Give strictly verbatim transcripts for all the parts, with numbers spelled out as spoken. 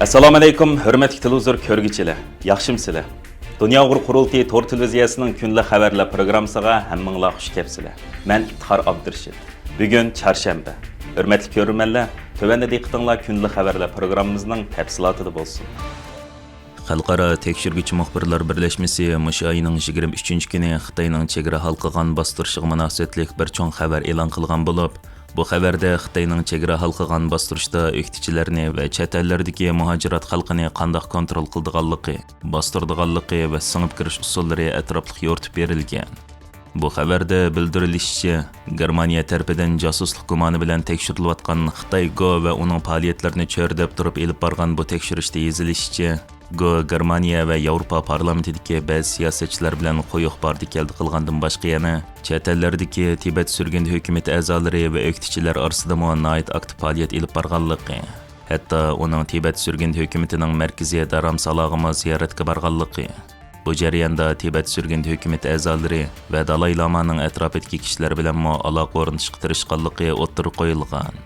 ئەسسالامۇ ئەلەيكۇم، ھۆرمەتلىك تېلېۋىزور كۆرگۈچىلەر، ياخشىمۇسىلەر؟ دۇنيا ئۇيغۇر قۇرۇلتىيى تور تېلېۋىزىيەسىنىڭ كۈندىلىك خەۋەرلەر پروگراممىسىغا ھەممىڭلار خۇش كەپسىلەر. مەن ئىپتىخار ئابدۇرېشىت. بۈگۈن چارشەنبە. ھۆرمەتلىك كۆرۈرمەنلەر، تۆۋەندە دىققىتىڭلار كۈندىلىك خەۋەرلەر پروگراممىمىزنىڭ تەپسىلاتىدا بولسۇن. خەلقئارا تەكشۈرگۈچى مۇخبىرلار بىرلەشمىسى مۇشۇ ئاينىڭ يىگىرمە ئۈچىنچى كۈنى خىتاينىڭ چېگرا ھالقىغان باستۇرۇشىغا مۇناسىۋەتلىك بىر چوڭ خەۋەر ئېلان قىلغان بولۇپ، بۇ خەۋەردە خىتاينىڭ چېگرا ھالقىغان باستۇرۇشتا ئۆكتىچىلەرنى ۋە چەت ئەللەردىكى مۇھاجىرات خەلقىنى قانداق كونترول قىلىدىغانلىقى، باستۇرىدىغانلىقى ۋە سىڭىپ كىرىش ئۇسۇللىرى ئەتراپلىق يورۇتۇپ بېرىلگەن. بۇ خەۋەردە بىلدۈرۈلۈشىچە، گېرمانىيە تەرىپىدىن جاسۇسلۇق گۇمانى بىلەن تەكشۈرۈلۈۋاتقان خىتاي گو ۋە ئۇنىڭ پائالىيەتلىرىنى چۆرىدەپ تۇرۇپ ئېلىپ بارغان بۇ تەكشۈرۈشتە يېزىلىشىچە، گو گېرمانىيە ۋە ياۋروپا پارلامېنتىدىكى بەزى سىياسەتچىلەر بىلەن قويۇق باردى-كەلدى قىلغاندىن باشقا يەنە چەت ئەللەردىكى تىبەت سۈرگۈندە ھۆكۈمىتى ئەزالىرى ۋە ئۆكتىچىلەر ئارىسىدىمۇ ناھايىتى ئاكتىپ پائالىيەت ئېلىپ بارغانلىقى، ھەتتا ئۇنىڭ تىبەت سۈرگۈندە ھۆكۈمىتىنىڭ مەركىزى دارامسالاغىمۇ زىيارەتكە بارغانلىقى، بۇ جەرياندا تىبەت سۈرگۈندە ھۆكۈمىتى ئەزالىرى ۋە دالاي لامانىڭ ئەتراپىدىكى كىشىلەر بىلەنمۇ ئالاقە ئورنىتىشقا تىرىشقانلىقى ئوتتۇرىغا قويۇلغان.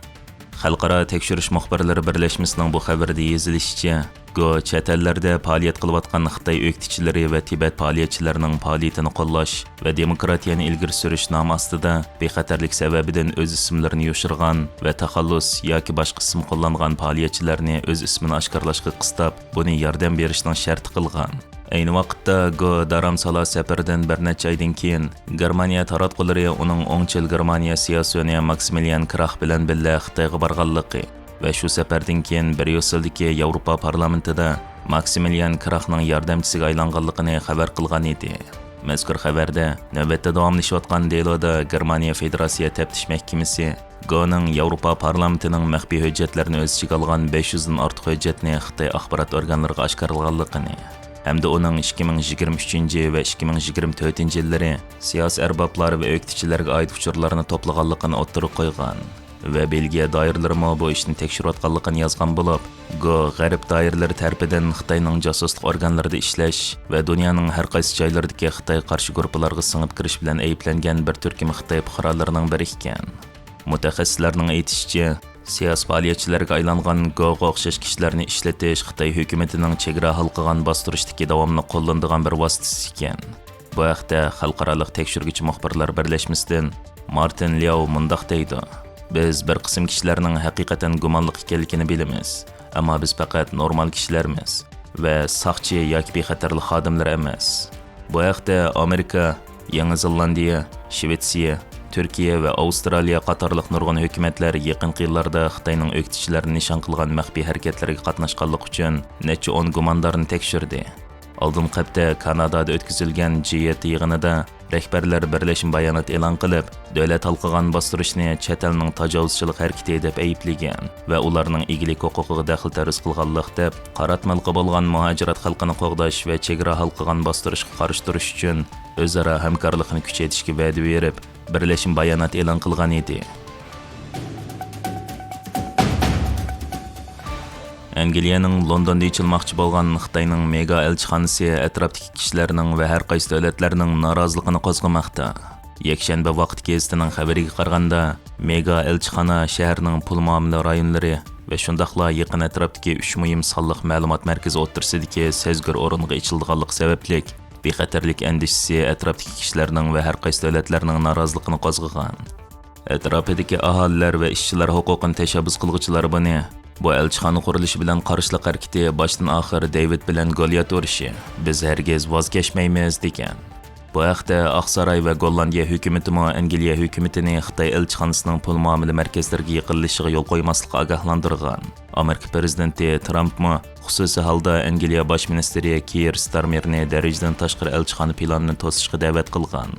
خەلقئارا تەكشۈرۈش مۇخبىرلىرى بىرلەشمىسىنىڭ بۇ خەۋىرىدە يېزىلىشىچە، گو چەت ئەللەردە پائالىيەت قىلىۋاتقان خىتاي ئۆكتىچىلىرى ۋە تىبەت پائالىيەتچىلىرىنىڭ پائالىيىتىنى قوللاش ۋە دېموكراتىيەنى ئىلگىرى سۈرۈش نامى ئاستىدا بىخەتەرلىك سەۋەبىدىن ئۆز ئىسىملىرىنى يوشۇرغان ۋە تاخاللۇس ياكى باشقا ئىسىم قوللانغان پائالىيەتچىلەرنى ئۆز ئىسمىنى ئاشكارىلاشقا قىستاپ، بۇنى ياردەم بېرىشنىڭ شەرتى قىلغان. ئەينى ۋاقىتتا گو دارامسالا سەپىرىدىن بىر نەچچە ئايدىن كېيىن، گېرمانىيە تاراتقۇلىرى ئۇنىڭ ئوڭچىل گېرمانىيە سىياسىيونى ماكسىمىليان كراخ بىلەن بىللە خىتايغا بارغانلىقى ۋە شۇ سەپەردىن كېيىن بريۇسسېلدىكى ياۋروپا پارلامېنتىدا ماكسىمىليان كراخنىڭ ياردەمچىسىگە ئايلانغانلىقىنى خەۋەر قىلغان ئىدى. مەزكۇر خەۋەردە، نۆۋەتتە داۋاملىشىۋاتقان دېلودا گېرمانىيە فېدېراتسىيە تەپتىش مەھكىمىسى گونىڭ ياۋروپا پارلامېنتىنىڭ مەخپىي ھۆججەتلىرىنى ئۆز ئىچىگە ئالغان بەش يۈزدىن ئارتۇق ھۆججەتنى خىتاي ئاخبارات ئورگانلىرىغا ئاشكارىلىغانلىقىنى ھەمدە ئۇنىڭ ئىككى مىڭ يىگىرمە ئۈچىنچى ۋە ئىككى مىڭ يىگىرمە تۆتىنچى يىللىرى سىياسىي ئەربابلار ۋە ئۆكتىچىلەرگە ئائىت ئۇچۇرلارنى توپلىغانلىقىنى ئوتتۇرىغا قويغان ۋە بېلگىيە دائىرىلىرىمۇ بۇ ئىشنى تەكشۈرۈۋاتقانلىقىنى يازغان بولۇپ، گو غەرب دائىرىلىرى تەرىپىدىن خىتاينىڭ جاسۇسلۇق ئورگانلىرىدا ئىشلەش ۋە دۇنيانىڭ ھەر قايسى جايلىرىدىكى خىتايغا قارشى گۇرۇپپىلارغا سىڭىپ كىرىش بىلەن ئەيىبلەنگەن بىر تۈركۈم خىتاي پۇقرالىرىنىڭ بىرى ئىكەن. مۇتەخەسسىسلەرنىڭ ئېيتىشىچە، سىياسىي پائالىيەتچىلەرگە ئايلانغان گوغا ئوخشاش كىشىلەرنى ئىشلىتىش خىتاي ھۆكۈمىتىنىڭ چېگرا ھالقىغان باستۇرۇشتىكى داۋاملىق قوللىنىدىغان بىر ۋاسىتىسى ئىكەن. بۇ ھەقتە خەلقئارالىق تەكشۈرگۈچى مۇخبىرلار بىرلەشمىسىدىن مارتىن لياۋ مۇنداق دەيدۇ: «بىز بىر قىسىم كىشىلەرنىڭ ھەقىقەتەن گۇمانلىق ئىكەنلىكىنى بىلىمىز، ئەمما بىز پەقەت نورمال كىشىلەرمىز ۋە ساقچى ياكى بىخەتەرلىك خادىملىرى ئەمەس.» بۇ ھەقتە ئامېرىكا، يېڭى زېلاندىيە، شىۋېتسىيە، تۈركىيە ۋە ئاۋسترالىيە قاتارلىق نۇرغۇن ھۆكۈمەتلەر يېقىنقى يىللاردا خىتاينىڭ ئۆكتىچىلەرنى نىشان قىلغان مەخپىي ھەرىكەتلىرىگە قاتناشقانلىقى ئۈچۈن نەچچە ئون گۇماندارنى تەكشۈردى. ئالدىنقى ھەپتە كانادادا ئۆتكۈزۈلگەن جى يەتتە يىغىنىدا رەھبەرلەر بىرلەشمە بايانات ئېلان قىلىپ، دۆلەت ھالقىغان باستۇرۇشنى چەت ئەلنىڭ تاجاۋۇزچىلىق ھەرىكىتى دەپ ئەيىبلىگەن ۋە ئۇلارنىڭ ئىگىلىك ھوقۇقىغا دەخلى تەرۇز قىلغانلىق دەپ، قاراتمىلىقى بولغان مۇھاجىرەت خەلقىنى قوغداش ۋە چېگرا ھالقىغان باستۇرۇشقا قارشى تۇرۇش ئۈچۈن ئۆزئارا ھەمكارلىقنى كۈچەيتىشكە ۋەدە بېرىپ، بىرلەشمە بايانات ئېلان قىلغان ئىدى. ئەنگلىيەنىڭ لوندوندا ئېچىلماقچى بولغان خىتاينىڭ مېگا ئەلچىخانىسى ئەتراپتىكى كىشىلەرنىڭ ۋە ھەر قايسى دۆلەتلەرنىڭ نارازىلىقىنى قوزغىماقتا. يەكشەنبە ۋاقتى گېزىتىنىڭ خەۋىرىگە قارىغاندا، مېگا ئەلچىخانا شەھەرنىڭ پۇل مۇئامىلە رايونلىرى ۋە شۇنداقلا يېقىن ئەتراپتىكى ئۈچ مۇھىم سانلىق مەلۇمات مەركىزى ئوتتۇرىسىدىكى سەزگۈر ئورۇنغا ئېچىلىدىغانلىقى سەۋەبلىك، بىخەتەرلىك ئەندىشىسى ئەتراپتىكى كىشىلەرنىڭ ۋە ھەر قايسى دۆلەتلەرنىڭ نارازىلىقىنى قوزغىغان. ئەتراپىدىكى ئاھالىلەر ۋە ئىشچىلار ھوقۇقىنى تەشەببۇس قىلغۇچىلار بۇنى، بۇ ئەلچىخانا قۇرۇلۇشى بىلەن قارشىلىق ھەرىكىتى باشتىن ئاخىر دېۋىد بىلەن گوليات ئۇرۇشى، بىز ھەرگىز ۋاز كەچمەيمىز، دېگەن. بۇ ھەقتە ئاقساراي ۋە گوللاندىيە ھۆكۈمىتىمۇ ئەنگلىيە ھۆكۈمىتىنى خىتاي ئەلچىخانىسىنىڭ پۇل مۇئامىلە مەركەزلىرىگە يېقىنلىشىشىغا يول قويماسلىققا ئاگاھلاندۇرغان. ئامېرىكا پىرېزىدېنتى ترامپمۇ خۇسۇسىي ھالدا ئەنگلىيە باش مىنىستىرى كىيېر ستارمېرنى دەرىجىدىن تاشقىرى ئەلچىخانا پىلانىنى توسۇشقا دەۋەت قىلغان.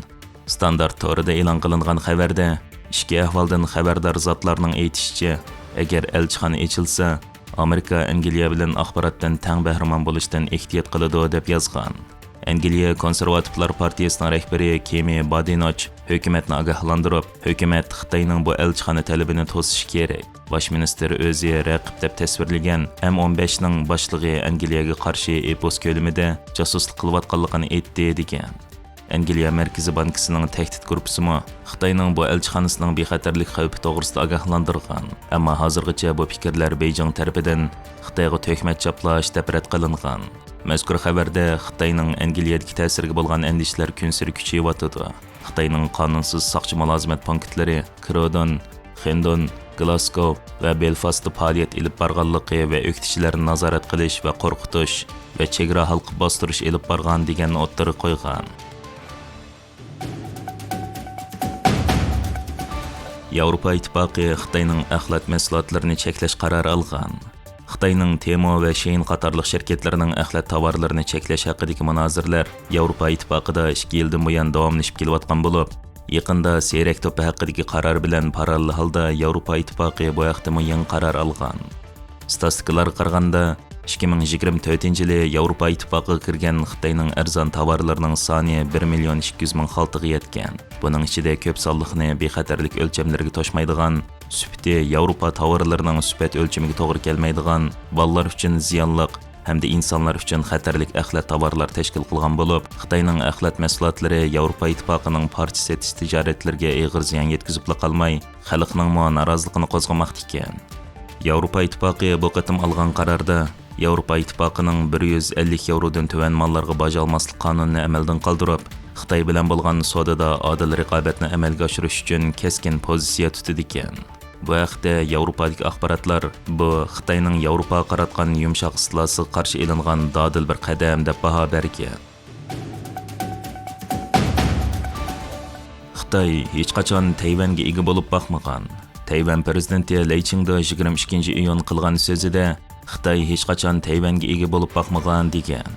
ستاندارت تورىدا ئېلان قىلىنغان خەۋەردە، ئىچكى ئەھۋالدىن خەۋەردار زاتلارنىڭ ئېيتىشىچە، ئەگەر ئەلچىخانا ئېچىلسا، ئامېرىكا ئەنگلىيە بىلەن ئاخباراتتىن تەڭ بەھرىمەن بولۇشتىن ئېھتىيات قىلىدۇ، دەپ يازغان. ئەنگلىيە كونسېرۋاتىپلار پارتىيىسىنىڭ رەھبىرى كېمى بادىنوچ ھۆكۈمەتنى ئاگاھلاندۇرۇپ، ھۆكۈمەت خىتاينىڭ بۇ ئەلچىخانا تەلىپىنى توسۇشى كېرەك. باش مىنىستىر ئۆزى رەقىب دەپ تەسۋىرلىگەن ئەم ئون بەشنىڭ باشلىقى ئەنگلىيەگە قارشى ئېپوس كۆلىمىدە جاسۇسلۇق قىلىۋاتقانلىقىنى ئېيتتى، دېگەن. ئەنگلىيە مەركىزىي بانكىسىنىڭ تەھدىت گۇرۇپپىسىمۇ خىتاينىڭ بۇ ئەلچىخانىسىنىڭ بىخەتەرلىك خەۋپى توغرىسىدا ئاگاھلاندۇرغان. ئەمما ھازىرغىچە بۇ پىكىرلەر بېيجىڭ تەرىپىدىن خىتايغا تۆھمەت چاپلاش دەپ رەت قىلىنغان. مەزكۇر خەۋەردە خىتاينىڭ ئەنگلىيەدىكى تەسىرىگە بولغان ئەندىشىلەر كۈنسېرى كۈچىيىۋاتىدۇ. خىتاينىڭ قانۇنسىز ساقچى مۇلازىمەت پونكىتلىرى كرودون، خېندون، گلاسگو ۋە بېلفاستتا پائالىيەت ئېلىپ بارغانلىقى ۋە ئۆكتىچىلەرنى نازارەت قىلىش ۋە قورقۇتۇش ۋە چېگرا ھالقىپ باستۇرۇش ئېلىپ بارغان دېگەننى ئوتتۇرىغا قويغان. ياۋروپا ئىتتىپاقى خىتاينىڭ ئەخلەت مەھسۇلاتلىرىنى چەكلەش قارارى ئالغان. خىتاينىڭ تېمو ۋە شېيىن قاتارلىق شىركەتلىرىنىڭ ئەخلەت تاۋارلىرىنى چەكلەش ھەققىدىكى مۇنازىرىلەر ياۋروپا ئىتتىپاقىدا ئىككى يىلدىن بۇيان داۋاملىشىپ كېلىۋاتقان بولۇپ، يېقىندا سېرەك توپى ھەققىدىكى قارار بىلەن پاراللېل ھالدا ياۋروپا ئىتتىپاقى بۇ ھەقتىمۇ يېڭى قارار ئالغان. ستاتىستىكىلارغا قارىغاندا، ئىككى مىڭ يىگىرمە تۆتىنچى يىلى ياۋروپا ئىتتىپاقىغا كىرگەن خىتاينىڭ ئەرزان تاۋارلىرىنىڭ سانى بىر مىليون ئىككى يۈز مىڭ خالتىغا يەتكەن. بۇنىڭ ئىچىدە كۆپ سانلىقىنى بىخەتەرلىك ئۆلچەملىرىگە توشمايدىغان، سۈپىتى ياۋروپا تاۋارلىرىنىڭ سۈپەت ئۆلچىمىگە توغرا كەلمەيدىغان، بالىلار ئۈچۈن زىيانلىق ھەمدە ئىنسانلار ئۈچۈن خەتەرلىك ئەخلەت تاۋارلار تەشكىل قىلغان بولۇپ، خىتاينىڭ ئەخلەت مەھسۇلاتلىرى ياۋروپا ئىتتىپاقىنىڭ پارچە سېتىش تىجارەتلىرىگە ئېغىر زىيان يەتكۈزۈپلا قالماي، خەلقنىڭمۇ نارازىلىقىنى قوزغىماقتا ئىكەن. ياۋروپا ئىتتىپاقى بۇ قېتىم ئالغان قاراردا، ياۋروپا ئىتتىپاقىنىڭ بىر يۈز ئەللىك ياۋرودىن تۆۋەن ماللارغا باج ئالماسلىق قانۇنىنى ئەمەلدىن قالدۇرۇپ، خىتاي بىلەن بولغان سودىدا ئادىل رىقابەتنى ئەمەلگە ئاشۇرۇش ئۈچۈن كەسكىن پوزىتسىيە تۇتىدىكەن. بۇ ھەقتە ياۋروپادىكى ئاخباراتلار بۇ خىتاينىڭ ياۋروپاغا قاراتقان يۇمشاق ئىستىلاسىغا قارشى ئېلىنغان دادىل بىر قەدەم دەپ باھا بەرگەن. خىتاي ھېچقاچان تەيۋەنگە ئىگە بولۇپ باقمىغان. تەيۋەن پىرېزىدېنتى لەي چىڭدې يىگىرمە ئىككىنچى ئىيۇن قىلغان سۆزىدە، خىتاي ھېچقاچان تەيۋەنگە ئىگە بولۇپ باقمىغان، دېگەن.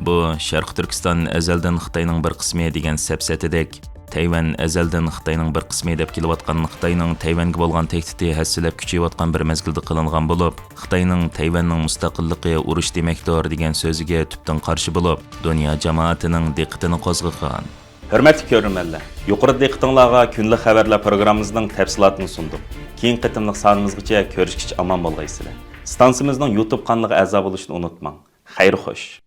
بۇ شەرقىي تۈركىستان ئەزەلدىن خىتاينىڭ بىر قىسمى دېگەن سەپسەتىدەك، تەيۋەن ئەزەلدىن خىتاينىڭ بىر قىسمى دەپ كېلىۋاتقان خىتاينىڭ تەيۋەنگە بولغان تەھدىتى ھەسسىلەپ كۈچىيىۋاتقان بىر مەزگىلدە قىلىنغان بولۇپ، خىتاينىڭ تەيۋەننىڭ مۇستەقىللىقى ئۇرۇش دېمەكتۇر، دېگەن سۆزىگە تۈپتىن قارشى بولۇپ، دۇنيا جامائىتىنىڭ دىققىتىنى قوزغىغان. ھۆرمەتلىك كۆرۈرمەنلەر، يۇقىرىدا دىققىتىڭلارغا كۈندىلىك خەۋەرلەر پروگراممىمىزنىڭ تەپسىلاتىنى سۇندۇق. كېيىنكى قېتىملىق سانىمىزغىچە كۆرۈشكىچە ئامان بولغايسىلەر. ئىستانسىمىزنىڭ يۇتۇب قانىلىغا ئەزا بولۇشنى ئۇنتۇماڭ. خەير خوش.